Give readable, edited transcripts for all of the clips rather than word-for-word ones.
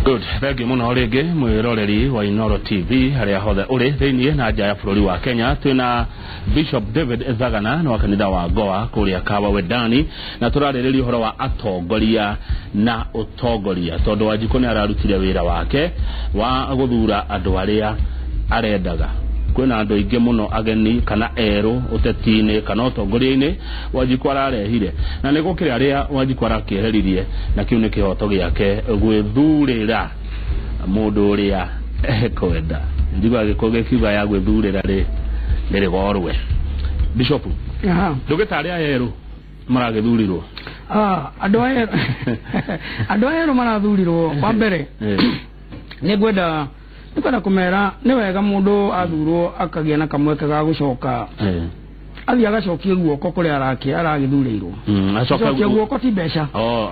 Good, thengiũ mũno rĩngĩ mwĩroreri wa Inooro TV harĩa hothe ũrĩ thĩinĩ na nja ya bũrũri wa Kenya. Twĩna Bishop David Thagana nĩ wa kanitha wa Goa kũrĩa Kawa Wendani, na tũrarĩrĩria ũhoro wa atongoria na ũtongoria, tondũ Wanjikũ nĩ ararutire wĩra wake wa gũthura andũ arĩa arendaga. Kwĩna andũ aingĩ mũno ageni kana erũ ũteti-inĩ kana ũtongoria-inĩ Wanjikũ ararehire, na nĩ gũkĩrĩ arĩa Wanjikũ arakĩeheririe, na kĩu nĩ kĩhoto gĩake gwĩthurĩra mũndũ ũrĩa ekwenda. Njiguaga gĩkũyũ gĩkiuga ya gwĩthurĩra rĩ nĩ rĩgorwe. Bishop, ndũgĩta arĩa erũ maragĩthurirwo? Andũ aya erũ marathurirwo, wa mbere nĩ ngwenda kũmera nĩ wega mũndũ athurwo akagĩa na kamweke ga gũcoka, athiĩ agacokie guoko kũrĩa aragĩthurĩirwo. Acoke Gũcokia guoko ti mbeca. Oh,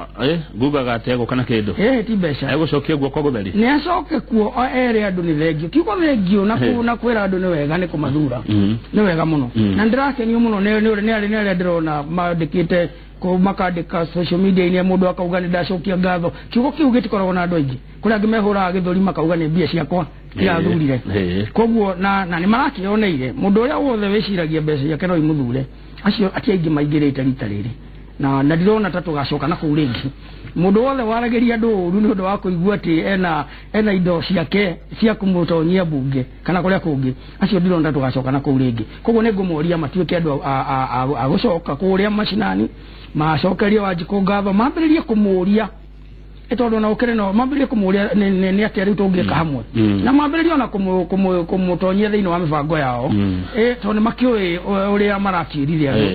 ngugaga atĩ egũka na kĩndũ. Ĩĩ, ti mbeca. Egũcokia guoko gũtheri. Nĩ acoke kuo ere andũ nĩ thengio. Kiugo thengio na na kwĩra andũ nĩ wega nĩ kũmathura nĩ wega mũno. Na ndĩrakenio mũno nĩ arĩa ndĩrona mandĩkĩte makandĩka social media-inĩ, mũndũ akauga nĩ ndacokia ngatho. Kiugo kĩu gĩtikoragwo na andũ aingĩ. Kũrĩ angĩ mehũraga gĩthũri makauga nĩ mbia ciakwa irathurire. Koguo na nĩ marakĩoneire mũndũ ũrĩa wothe wĩciragia mbeca ciake no imũthure, acio ati aingĩ maingĩrĩte rita rĩrĩ, na ndirona ta tũgacoka na kũu rĩngĩ. Mũndũ wothe waragĩria andũ ũru nĩ ũndũ wa kũigua atĩ ena indo ciake cia kũmũtonyia mbunge kana kũrĩa kũngĩ, acio ndirona ta tũgacoka na kũu rĩngĩ. Koguo nĩ ngũmoria matuĩke andũ a gũcoka kũrĩa macinani, macokerie Wanjikũ ngatho, mambĩrĩrie kũmũria ĩ tondũ ona ũkĩrĩ no mambĩrĩrie kũmũria nĩ atĩa rĩu tũngĩka hamwe, na mambĩrĩrie ona kũmũtonyia thĩinĩ wa mĩbango yao, ĩ tondũ nĩ makĩũĩ ũrĩa marakĩrire andũ.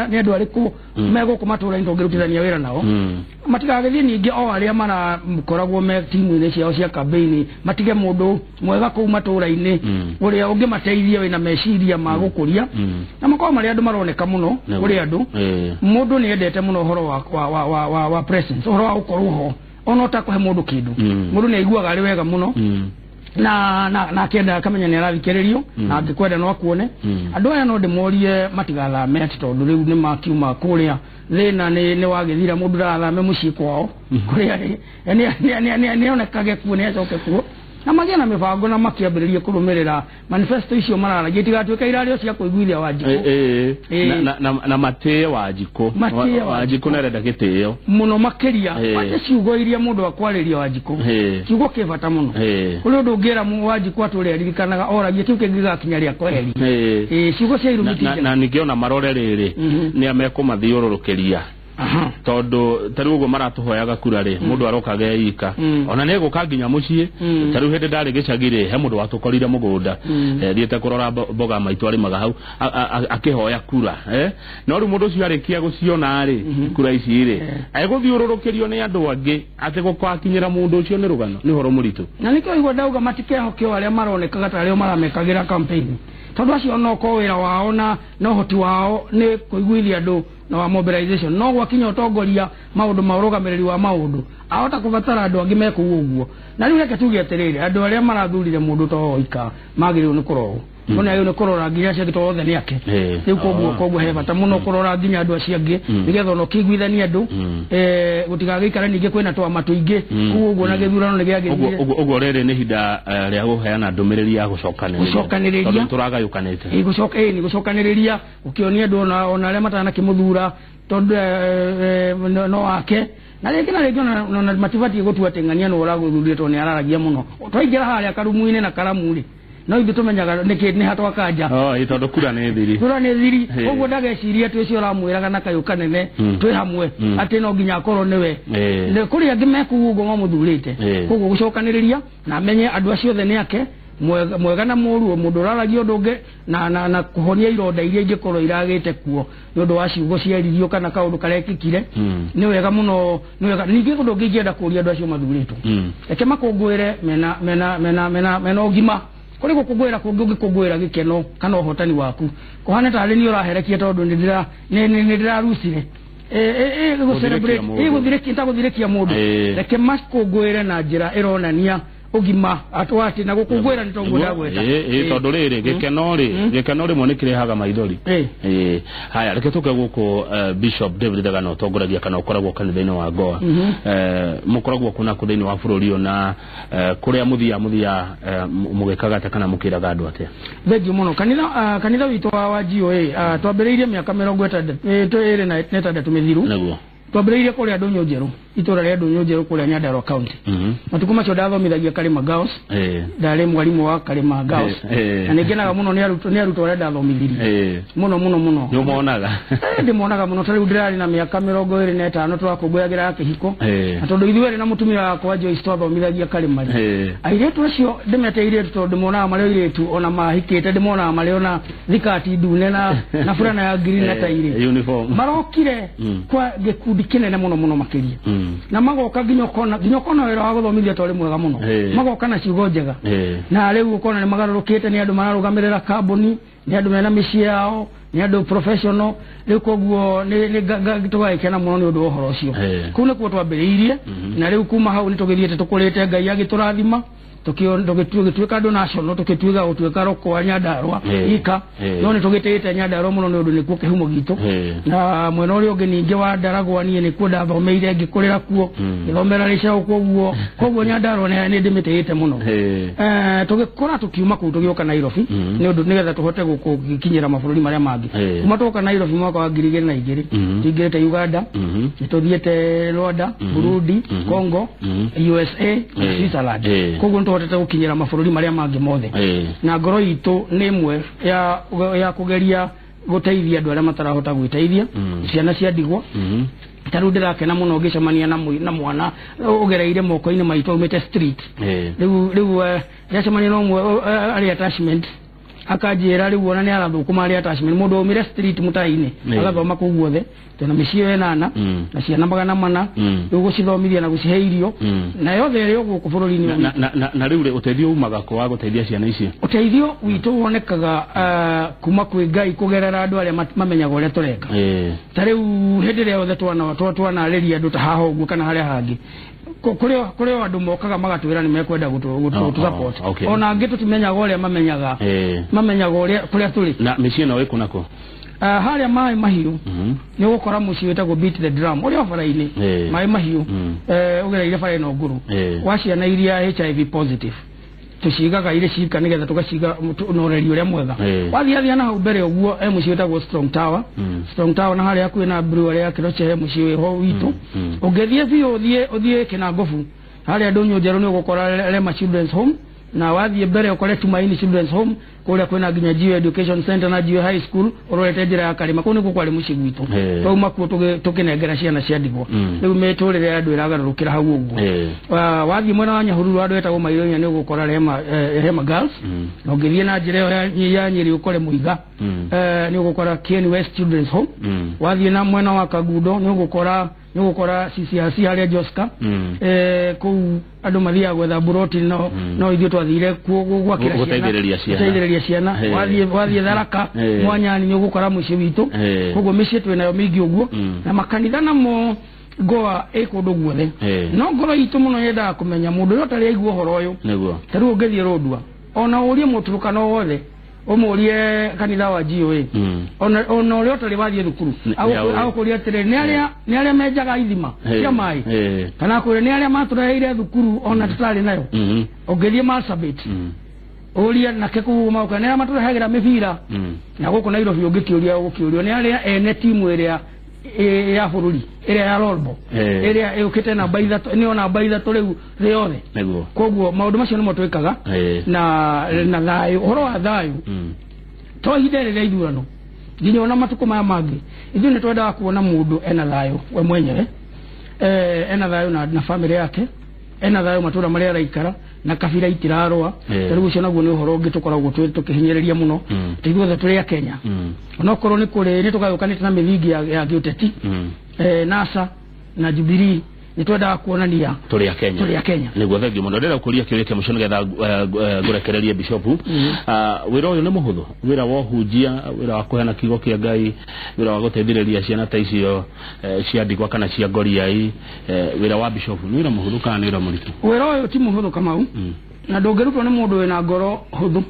Nĩ andũ arĩkũ megũkũ matũra-inĩ tũngĩrutithania wĩra nao? Matigagĩthiĩ ningĩ o arĩa marakoragwo me timu-inĩ ciao cia campaign, matige mũndũ mwega kũu matũra-inĩ ũrĩa ũngĩmateithia wĩna meciria ma gũkũria, na makorwo marĩ andũ maroneka mũno kũrĩ andũ. Mũndũ nĩ endete mũno ũhoro wa presence, ũhoro wa gũkorwo ho ona ũtakũhe mũndũ kĩndũ. Mũndũ nĩ aiguaga arĩ wega mũno na akĩenda akamenya nĩ arathikĩrĩrio, na angĩkwenda no akuone. Andũ aya no ndĩmorie matigathame atĩ tondũ rĩu nĩ makiuma kũrĩa thĩna nĩ wagĩthira. Mũndũ ndagathame mũciĩ kwao kũrĩa nĩ onekage kuo, nĩ acoke kuo na magĩe na mĩbango na makĩambĩrĩrie kũrũmĩrĩra manifesto icio mararagia, itigatuĩke irario cia kũiguithia Wanjikũ. Na matĩe Wanjikũ. Matĩe. Wanjikũ nĩarenda gĩtĩo. Mũno makĩria. Wate ciugo iria mũndũ akwarĩria Wanjikũ, kiugo kĩ bata mũno. Kũrĩ ũndũ ũngĩra Wanjikũ atũrĩa aririkanaga oragie kĩu kĩngĩ gĩgakinya rĩa kweheri. Ĩĩ, ciugo cia irumi ti njega. Na ningĩ ona marore rĩrĩ nĩ amekũmathiũrũrũkĩria, tondũ ta rĩu ũguo maratũhoyaga kura rĩ, mũndũ arokaga eika, ona nĩ egũka nginya mũciĩ. Ta rĩu hĩndĩ ndarĩ gĩcagi rĩ, he mũndũ watũkorire mũgũnda, thiĩte kũrora mboga maitũ arĩmaga hau, akĩhoya kura, eh. No rĩu mũndũ ũcio arĩkia gũciona rĩ, kura ici rĩ, egũthiũrũrũkĩrio nĩ andũ angĩ atĩ gũkakinyĩra mũndũ ũcio nĩ rũgano, nĩ ũhoro mũritũ. Na nĩkĩo igua ndauga matikehoke o arĩa maronekaga ta arĩa maramekagĩra campaign, tondũ acio no ko wĩra wao na ũhoti wao nĩ kũiguithia andũ na wa mobilization, no gwakinya ũtongoria, maũndũ ma ũrũgamĩrĩri wa maũndũ, ahota kũbatara andũ angĩ mekũu ũguo. Na rĩu reke tuge atĩrĩrĩ, andũ arĩa marathurire mũndũ ta oika magĩrĩirwo nĩ kũrorwo mm. Nĩ agĩrĩirwo nĩ kũrora nginya acio angĩ tondũ othe nĩ ake. Rĩu koguo he bata mũno kũrora nginya andũ acio angĩ, nĩgetha ona ũkĩiguithania andũ, gũtigagĩikare ningĩ kwĩna twama tũingĩ kũu ũguo na gĩthurano nĩ gĩagĩrĩire. Ũguo rĩrĩ nĩ ihinda rĩa gũheana ndũmĩrĩri ya gũcokanĩrĩria. Gũcokanĩrĩria. Tondũ nĩtũragayũkanĩte. Ĩĩ, gũcoka ĩĩ nĩ gũcokanĩrĩria, ũkĩonia andũ ona arĩa matanakĩmũthura tondũ no wake. Na rĩngĩ na rĩngĩ ona matibatiĩ gũtua atĩ ng'ania nĩwe ũragũthurire tondũ nĩ araragia mũno. Twaingĩra harĩa karumu-inĩ na karamu rĩ, no ithuĩ tũmenyaga nĩkĩ nĩ ha twakanja. Oh, ĩ, tondũ kura nĩ thiri. Kura nĩ thiri. Koguo ndagecirie atĩ ũcio ũramwĩraga na kayũ kanene twĩ hamwe atĩ no nginya akorwo nĩwe. Nĩ kũrĩ angĩ mekuu ũguo mamũthurĩte. Koguo gũcokanĩrĩria na amenye andũ acio othe nĩ ake, mwega na mũru, mũndũ ũraragia ũndũ ũngĩ na kũhonia ironda iria ingĩkorwo iragĩte kuo nĩ ũndũ wa ciugo ciaririo kana kaũndũ karekĩkire. Nĩ wega mũno, nĩ wega. Ningĩ ũndũ ũngĩ ingĩenda kũria andũ acio mathurĩtwo, reke makũngũĩre mena ũgima. Kũrĩ gũkũngũĩra kũngĩ ũngĩkũngũĩra gĩkeno kana ũhotani waku kũhana tarĩ niĩ ũraherekia tondũ nĩ ndĩrarucire. Gũthirĩkia mũndũ. Gũthirĩkia ta gũthirĩkia mũndũ. Reke makũngũĩre na njĩra ĩronania ũgima atwati na gũkũngũĩra nĩ toguo ndagweta. Tondũ rĩrĩ gĩkeno rĩ gĩkeno rĩmwe nĩ kĩrehaga maithori. Haya reke tũke gũkũ Bishop David Thagana ũtongoragia kana ũkoragwo kanitha-inĩ wa Goa. Mũkoragwo kũ na kũ thĩinĩ wa bũrũri ũyũ na kũrĩa mũthia mũgĩkaga atĩa kana mũkĩraga andũ atĩa? Thengiũ mũno. Kanitha witũ wa GOA twambĩrĩirie mĩaka 26 mĩthiru. Nĩguo. Twambĩrĩirie kũrĩa Ndũnyũ Njerũ, itũra rĩa Ndũnyũ Njerũ kũrĩa Nyandarua County. Matukũ macio ndathomithagia Karima Girls. Ndarĩ mwarimũ wa Karima Girls. Na nĩngenaga mũno nĩ arutwo arĩa ndathomithirie. Mũno mũno mũno. Nĩ ũmonaga? Ndĩmonaga mũno. Ta rĩu ndĩrarĩ na mĩaka 25 tũrakũngũyagĩra ya kĩhiko. Na tondũ ithuĩ erĩ na mũtumia wakwa Joyce twathomithagia Karima rĩ. Airĩtu acio ndĩmete airĩtu tondũ ndĩmonaga marĩ airĩtu ona mahikĩte, ndĩmonaga marĩ ona thikati ndune na burana ya green na tairĩ. Uniform. Marokire kwa gĩkundi kĩnene mũno mũno makĩria. Na magoka nginya ũkona wĩra wa gũthomithia twarĩ mwega mũno. Magoka na ciugo njega. Na rĩu ũkona nĩ magarũrũkĩte, nĩ andũ mararũgamĩrĩra kambuni, nĩ andũ mena mĩciĩ yao, nĩ andũ professional. Rĩu koguo nĩ tũgagĩkena mũno nĩ ũndũ wa ũhoro ũcio. Kũu nĩkuo twambĩrĩirie, na rĩu kuma hau nĩ tũgĩthiĩte tũkũrĩte, Ngai agĩtũrathima, tũgĩtuĩka andũ national, tũgĩtuĩka gũtuĩka roko wa Nyandarua ika. No nĩ tũgĩtĩĩte Nyandarua mũno nĩ ũndũ nĩkuo kĩhumo gitũ. Na mwena ũrĩa ũngĩ ningĩ wa Ndaragwa niĩ nĩkuo ndathomeire, ngĩkũrĩra kuo, ngĩthomera Rĩcaũ koguo Nyandarua nĩ ndĩmĩtĩĩte mũno. Tũgĩkũra tũkiuma kũu tũgĩũka Nairobi nĩ ũndũ nĩgetha tũhote gũkinyĩra mabũrũri marĩa mangĩ. Kuma twoka Nairobi mwaka wa 2002 tũingĩrĩte Uganda, nĩtũthiĩte Rwanda, Burundi, Congo, USA na Switzerland. Koguo nĩtũhotete gũkinyĩra mabũrũri marĩa mangĩ mothe. Na ngoro itũ nĩ ĩmwe ya kũgeria gũteithia andũ arĩa matarahota gwĩteithia, ciana cia ndigwa. Ta rĩu ndĩrakena mũno ngĩcemania na mwana ũgereire moko-inĩ maitũ aumĩte street. Rĩu ndĩracemania na ũmwe arĩ attachment, akanjĩra rĩu ona nĩ arathũkũma arĩ attachment, mũndũ aumire street mũtai-inĩ agathoma kũu guothe, twĩna mĩciĩ ĩnana na ciana 400, rĩu gũcithomithia na gũcihe irio na yothe ĩrĩ o gũkũ bũrũri-inĩ. Na rĩu rĩ ũteithio umaga kũ wa gũteithia ciana icio? Ũteithio witũ wonekaga kuma kwĩ Ngai kũgerera andũ arĩa mamenyaga ũrĩa tũreka. Ta rĩu hĩndĩ ĩrĩa yothe twanarĩria andũ ta haha ũguo kana harĩa hangĩ, kũrĩ andũ mokaga magatwĩra nĩ mekwenda gũtũ support. Ona angĩ tũtimenyaga ũrĩa mamenyaga ũrĩa kũrĩa tũrĩ. Na mĩciĩ ĩno ĩ kũ na kũ? Harĩa Maĩ Mahiũ nĩ ũgũkora mũciĩ wĩtagwo Beat the Drum ũrĩa bara-inĩ Maĩ Mahiũ, ũgereire bara ĩno ngũrũ, wa ciana iria HIV positive tũcigaga irĩ cika nĩgetha tũgaciga na ũreri ũrĩa mwega. Wathiathia na hau mbere ũguo he mũciĩ wĩtagwo Strong Tower. Strong Tower na harĩa hakuhĩ na brewery ya Kĩroche he mũciĩ wĩho witũ. Ũngĩthiĩ biũ ũthiĩ Kĩnangobu harĩa Ndũnyũ Njerũ nĩ ũgũkora Rema Children's Home, na wathiĩ mbere ũkore Tumaini Children's Home kũrĩa kwĩna nginya Geo Education Center na Geo High School ũrorete njĩra ya Karima. Kũu nĩkuo kwarĩ mũciĩ gwitũ. Twauma kuo tũkĩnengera ciana cia ndigwa. Rĩu mĩtũrĩre ya andũ ĩragarũrũkĩra hau ũguo. Wathiĩ mwena wa Nyahururu andũ etagwo Maironya nĩ ũgũkora Rema Girls. Na ũngĩthiĩ na njĩra ĩyo ya Nyĩrĩ ũkore Mũiga, nĩ ũgũkora Kieni West Children's Home. Wathiĩ na mwena wa Kangundo nĩ ũgũkora CCRC harĩa Joska. Kũu andũ mathiaga gwetha buroti, no ithuĩ twathire kuo gwakĩra ciana, gũteithĩrĩria ciana. Wathiĩ Tharaka Mwanyani nĩ ũgũkora mũciĩ witũ. Koguo mĩciĩ twĩnayo mĩingĩ ũguo. Na makanitha namo Goa ĩ kũndũ guothe. No ngoro itũ mũno yendaga kũmenya mũndũ ũrĩa ũtarĩ aigua ũhoro ũyũ. Ta rĩu ũngĩthiĩ Rũndua ona ũrie mũturukana wothe, ũmũrie kanitha wa GOA, ona ũrĩa ũtarĩ wathiĩ thukuru agũkũria atĩrĩrĩ, nĩ arĩa menjaga ithima cia maĩ, kana akwĩre nĩ arĩa matũreheire thukuru ona tũtarĩ nayo. Ũngĩthiĩ Marsabit ũrie nake kũu maũka nĩ arĩa matũrehagĩra mĩbira. Na gũkũ Nairobi ũngĩkĩũria ũgũkĩũrio nĩ arĩa ene timu ĩrĩa ya bũrũri ĩrĩa ya Rolbo ĩrĩa ĩũkĩte namba 3, nĩyo namba 3 rĩu thĩ yothe. Koguo maũndũ macio nĩmo twĩkaga na thayũ, ũhoro wa thayũ to ihinda rĩrĩa ithurano nginya ona matukũ maya mangĩ ithuĩ nĩ twendaga kuona mũndũ ena thayũ we mwenyewe, ena thayũ na famĩlĩ yake, ena thayũ matũra marĩa araikara, na kabira itirarũa. Ta rĩu ũcio naguo nĩ ũhoro ũngĩ tũkoragwo tũkĩhinyĩrĩria mũno. Ithuothe tũrĩ a Kenya, onokorwo nĩ kũrĩ nĩ tũgayũkanĩte na mĩthingi ya gĩũteti, NASA na Jubilee, nĩ twendaga kuonania tũrĩ a Kenya, tũrĩ a Kenya. Nĩguo thengiũ mũno. Ndĩrenda kũria kĩũria kĩa mũico nĩgetha ngũrekererie Bishop. Wĩra ũyũ nĩ mũhũthũ, wĩra wa ũhunjia, wĩra wa kũheana kiugo kĩa Ngai, wĩra wa gũteithĩrĩria ciana ta icio cia ndigwa kana cia ngoriai, wĩra wa Bishop nĩ wĩra mũhũthũ kana nĩ wĩra mũritũ? Wĩra ũyũ ti mũhũthũ Kamau. Na ndũngĩrutwo nĩ mũndũ wĩna ngoro hũthũ.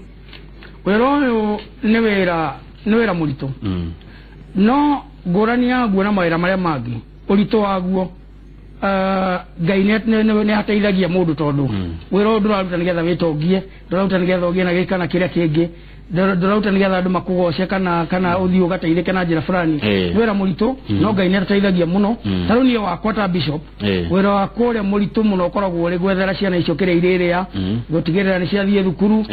Wĩra ũyũ nĩ wĩra mũritũ. No ngũrani yaguo na mawĩra marĩa mangĩ, ũritũ waguo Ngai nĩ ateithagia mũndũ tondũ wĩra ũyũ ndũraruta nĩgetha wĩtongie, ndũraruta nĩgetha ũgĩe na gĩkĩ kana kĩrĩa kĩngĩ, ndũraruta nĩgetha andũ makũgoce kana ũthiĩ ũgateithĩke na njĩra fulani. Wĩra mũritũ no Ngai nĩ atũteithagia mũno. Ta rĩu niĩ wakwa ta bishop, wĩra wakwa ũrĩa mũritũ mũno ũkoragwo ũrĩ gwethera ciana icio kĩrĩa irĩrĩa, gũtigĩrĩra nĩ ciathiĩ thukuru,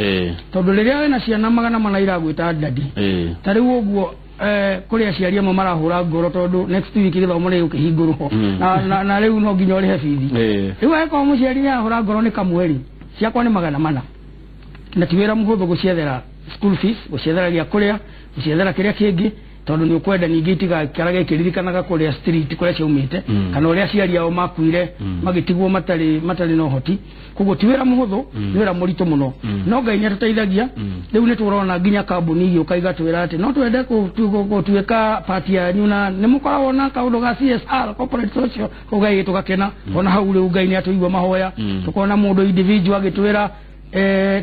tondũ rĩrĩa wĩna ciana 400 iragwĩta daddy, ta rĩu ũguo kũrĩ aciari amwe marahũra ngoro tondũ next week gĩthomo nĩ gĩgũkĩhingũrwo na rĩu no nginya ũrĩhe bithi. Rĩu angĩkorwo mũciari nĩ arahũra ngoro nĩ kamwe rĩ, ciakwa nĩ 400, na ti wĩra mũhũthũ gũciethera school fees, gũciethera gĩa kũrĩa, gũciethera kĩrĩa kĩngĩ, tondũ nĩ ũkwenda ningĩ itigaikaraga ikĩririkanaga kũrĩa street kũrĩa ciaumĩte, kana ũrĩa aciari ao makuire magĩtigwo matarĩ na ũhoti. Koguo ti wĩra mũhũthũ, nĩ wĩra mũritũ mũno, no Ngai nĩ atũteithagia. Rĩu nĩ tũrona nginya kambuni igĩũka igatwĩra atĩ no twende gũtuĩka part yanyu, na nĩ mũkoragwo na kaũndũ ga CSR, corporate social, koguo tũgakena. Ona hau rĩu Ngai nĩ atũigua mahoya, tũkona mũndũ individual agĩtwĩra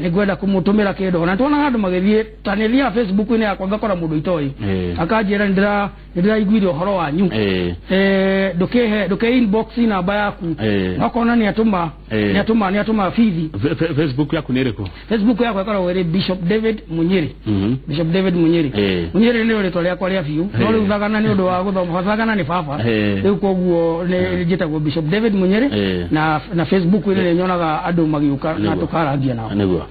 nĩ ngwenda kũmũtũmĩra kĩndũ. Ona tuonaga andũ magĩthiĩ, ta nĩ thiaga Facebook-inĩ yakwa ngakora mũndũ itoĩ akanjĩra nĩ ndĩraiguire ũhoro wanyu, ndũkĩ inbox namba yaku, nokona nĩ atũma bithi. Facebook yaku nĩ ĩrĩkũ? Facebook yakwa ĩkoragwo ĩrĩ Bishop David Munyiri. Bishop David Munyiri. Munyiri nĩ rĩtwa rĩakwa rĩa biũ, no rĩu Thagana nĩ ũndũ wa gũthoma, Thagana nĩ baba, rĩu koguo nĩ njĩtagwo Bishop David Munyiri, na Facebook -inĩ nĩ nyonaga andũ magĩũka na tũkarangia nao. Nĩguo.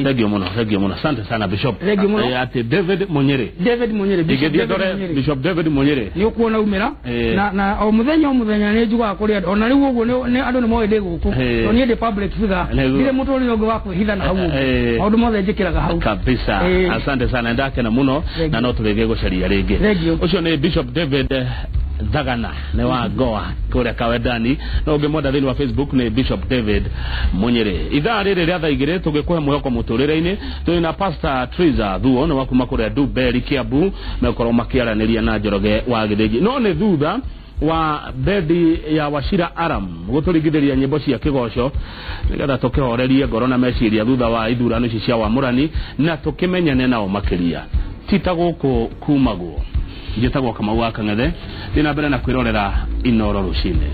Thank you mũno, thank you mũno, asante sana Bishop. Thank you mũno. Atĩ David Munyiri. David Munyiri, Bishop Ingĩthiĩ David ndore Munyiri. Bishop David Munyiri. Nĩ ũkuona umĩra na o mũthenya nĩ njugaga kũrĩ andũ, ona rĩu ũguo andũ nĩ moĩ ndĩ gũkũ, tondũ niĩ ndĩ public figure, ndirĩ mũtũrĩre ũngĩ wa kwĩhitha na hau ũguo, maũndũ mothe njĩkĩraga hau kabisa. Asante sana, ndakena mũno na no tũrĩgĩ gũcaria rĩngĩ. Thank you. Ũcio nĩ Bishop David Thagana nĩ wa Goa kũrĩa Kawendani, no ũngĩmwenda thĩinĩ wa Facebook nĩ Bishop David Munyiri. Ithaa rĩrĩ rĩa thaa 2 tũgĩkũhe mwĩhoko mũtũrĩre-inĩ, tũrĩ na Pastor Triza Thuo nĩ wa kuma kũrĩa Nduberi Kiambu, megũkorwo makĩaranĩria na Njoroge wa Gĩthĩnji, no nĩ thutha wa bendi ya Wachira Aram gũtũringithĩria nyĩmbo cia kĩgoco nĩgetha tũkĩhorerie ngoro na meciria thutha wa ithurano ici cia wamũrani na tũkĩmenyane nao makĩria. Ti ta gũkũ kumagwo. Njĩtagwo Kamau wa Kang'ethe, thiĩ na mbere na kwĩrorera Inooro rũcinĩ.